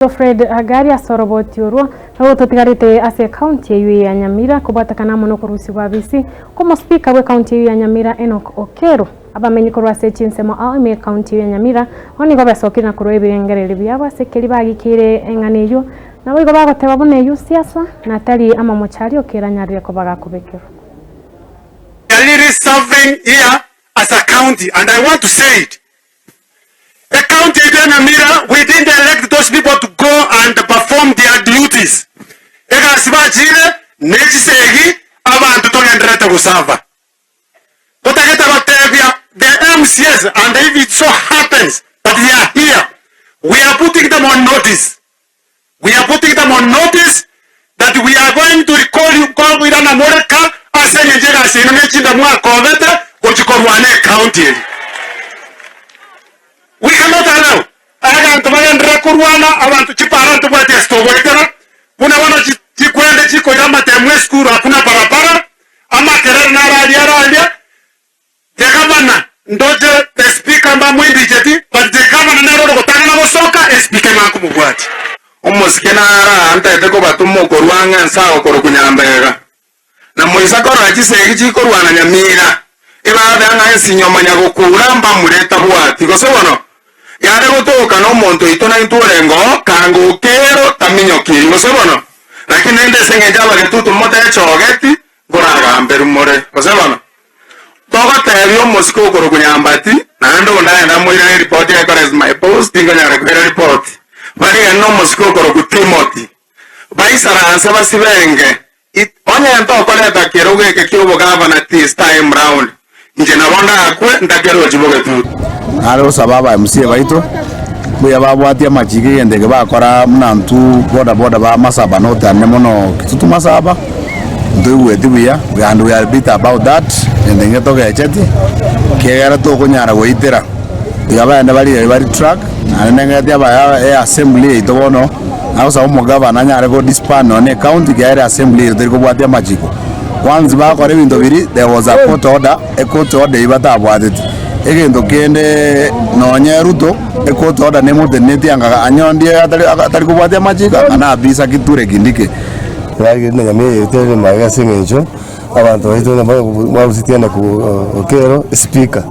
Fred Agari ase oroboti orwo nabwo totigarete ase ekaunti eyio ya Nyamira kobwatekana amo nokorusigwa abisi kw'omospeaker bw'ekaunti eyio ya Nyamira Enock Okello. Abamenyi korwa ase chinsemo ao ime y'ekaunti eyio ya Nyamira bono nigo besokire na korwa ebirengererio biabo ase keria bagikeire eng'ana eyio naboigo bagoteba buna eyio siasa na tari amamocho aria Okello anyarire koba gakobekerwa. We are really suffering here as a county and I want to say it Ecounty yaito ya Nyamira we didn't elect those people to go and perform their duties. Egasi bachire ne chisegi abanto togendererete gosava. Totagete gotebia the MCAs and if it so happens that they are here, we are putting them on notice. We are putting them on notice that we are going to recall you nkoirana more ka ase engencho egasi yaino ne chinda mwakobete gochia korwana ecounty eye. We cannot allow abanto bagenderere korwana abanto chipara ntobwati ase togoetera buna bono chikwende chikoira amatemu esukuru hakuna barabara amakerere naro aria araria The governor ndoche the speaker mbamwimbicheti but the governor nere ore gotang'ana gosoka espeaker emakomobwatia. Omosike naro aa ntaete kobatoma okorwa ang'e nse agokorokwa Nyambega, na moisa korora chisegi chikorwana Nyamira, ebabe ang'a ensinyo manya gokura mbamura etabwati, gose bono yare gotoka nomonto oito naintwe orenge oo kanga okero taminyokiri, gose bono lakini rende ase engencho abagetutu motechogeti nkoragamberwe more, gose bono Togotebia omosike okorokwa Nyambati, naende onde agende amoirere eripoti ekore my post, tinkonyara koira ripoti. Barigane nomosike okorokwa Timothy, baisaranse basibenge, it, onye ntokoreta kerogo eke ki'obogavana this time round, inche nabo ndakwe ntakerochi bogetutu. Nare gosaba aba MCA baito mbuya babwatie amachiko egento eke bakora buna intwe boda boda ba Masaba North ande mono Kitutu Masaba. Ntoigweti buya, and we are bitter about that, egento ekio togecheti, ekiagera tokonyara goitera tiga bagende barigererie bari track, naende neng'eti abaya e assembly yaito bono, nagosaba omogavana anyare go disband nonya na ecounty ekiagera eassembly yaito teri kobwatia amachiko. Once bakora ebinto biria, there was a court order, ecourt order eyio batabwateti. Egento kende nonye Ruto, ecourt order nemotenenetie anga anyondie atari atari kobwatia amachiko, anga nabisa Kithure Kindiki. Yarigereria na nyama eye eterire magega ase engencho abanto baito barusetie na okero espeaker.